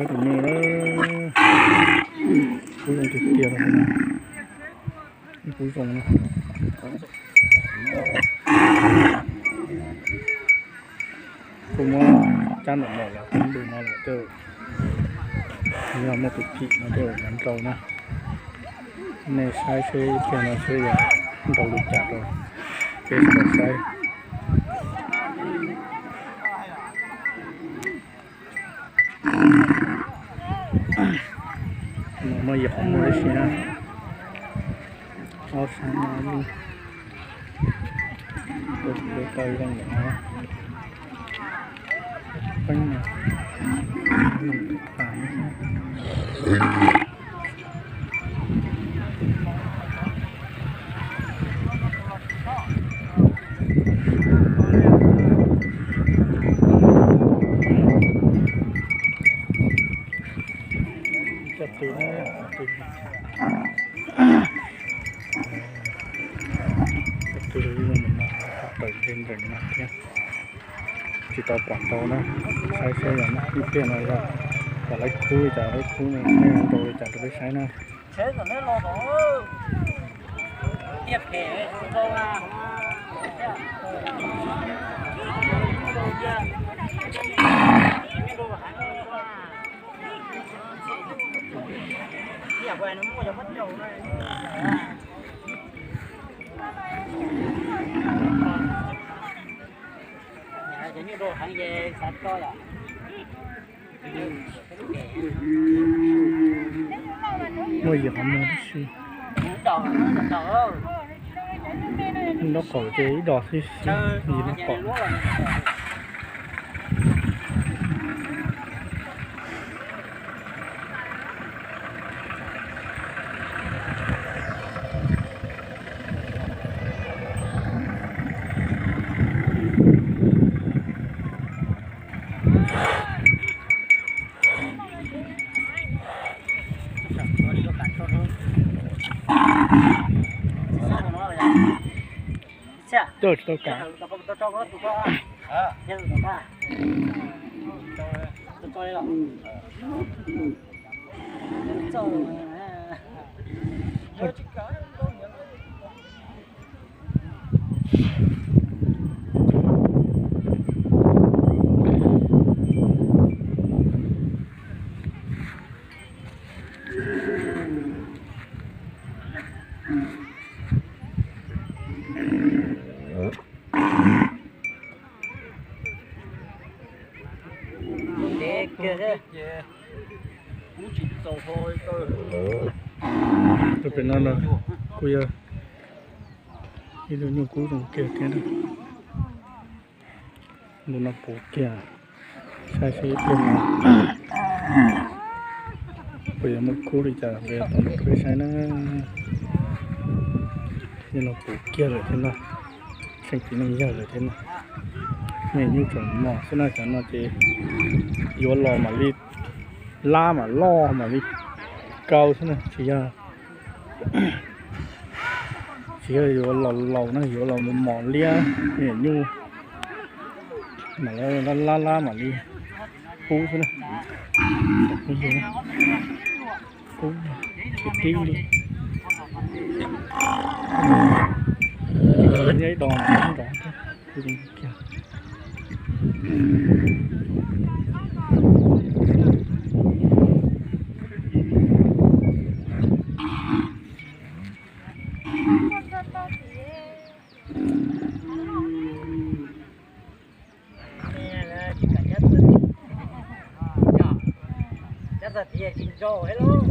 Tus me na, kub zoo tiag tiag, kub zoo na. Kuv muab cab nram no los, kuv ntws no los, yog muaj tus phim no ces nrau na. Nej saib seb ib pliag no seb yog nrau li cas rau peb sawv daws saib. Muaj yog qhov muag tib si na. Ob sab no yeej tau zoo no. Peeb no. Cov tw, cov tw, tawm ntse nrees no thiab. Tsis tau pom ntau na, saib seb yog ib pliag no yog, yog lawv khub li cas, lawv khub no nrau li cas rau peb saib na. Muaj yim qhov muag tib si. Nraub qaum ces ib dos xwb, yim nraub qaum. Tsis tau kam. Tus pem no no kuj yog ib tug nyuj kub zoo kiag thiab. Ntu no puv kiag, saib seb ib pliag no puas yuav muaj kub li cas, peb tau nrau rau peb saib na. Ib no puv kiag lawm thiab no, tseem txiv neej yawg lawm thiab no. Me nyuj tseem mos xwb na, cov no ces yuav los mam li lab mam loj mam li kau xwb na, tsis yog, tsis yog yuav los laus na, yuav los mos liab me nyuj mam lab lab mam li pub xwb na. Pub tib li, nyob ib do nrov kiag. Cov txog tias tsis nrau thiab lauj.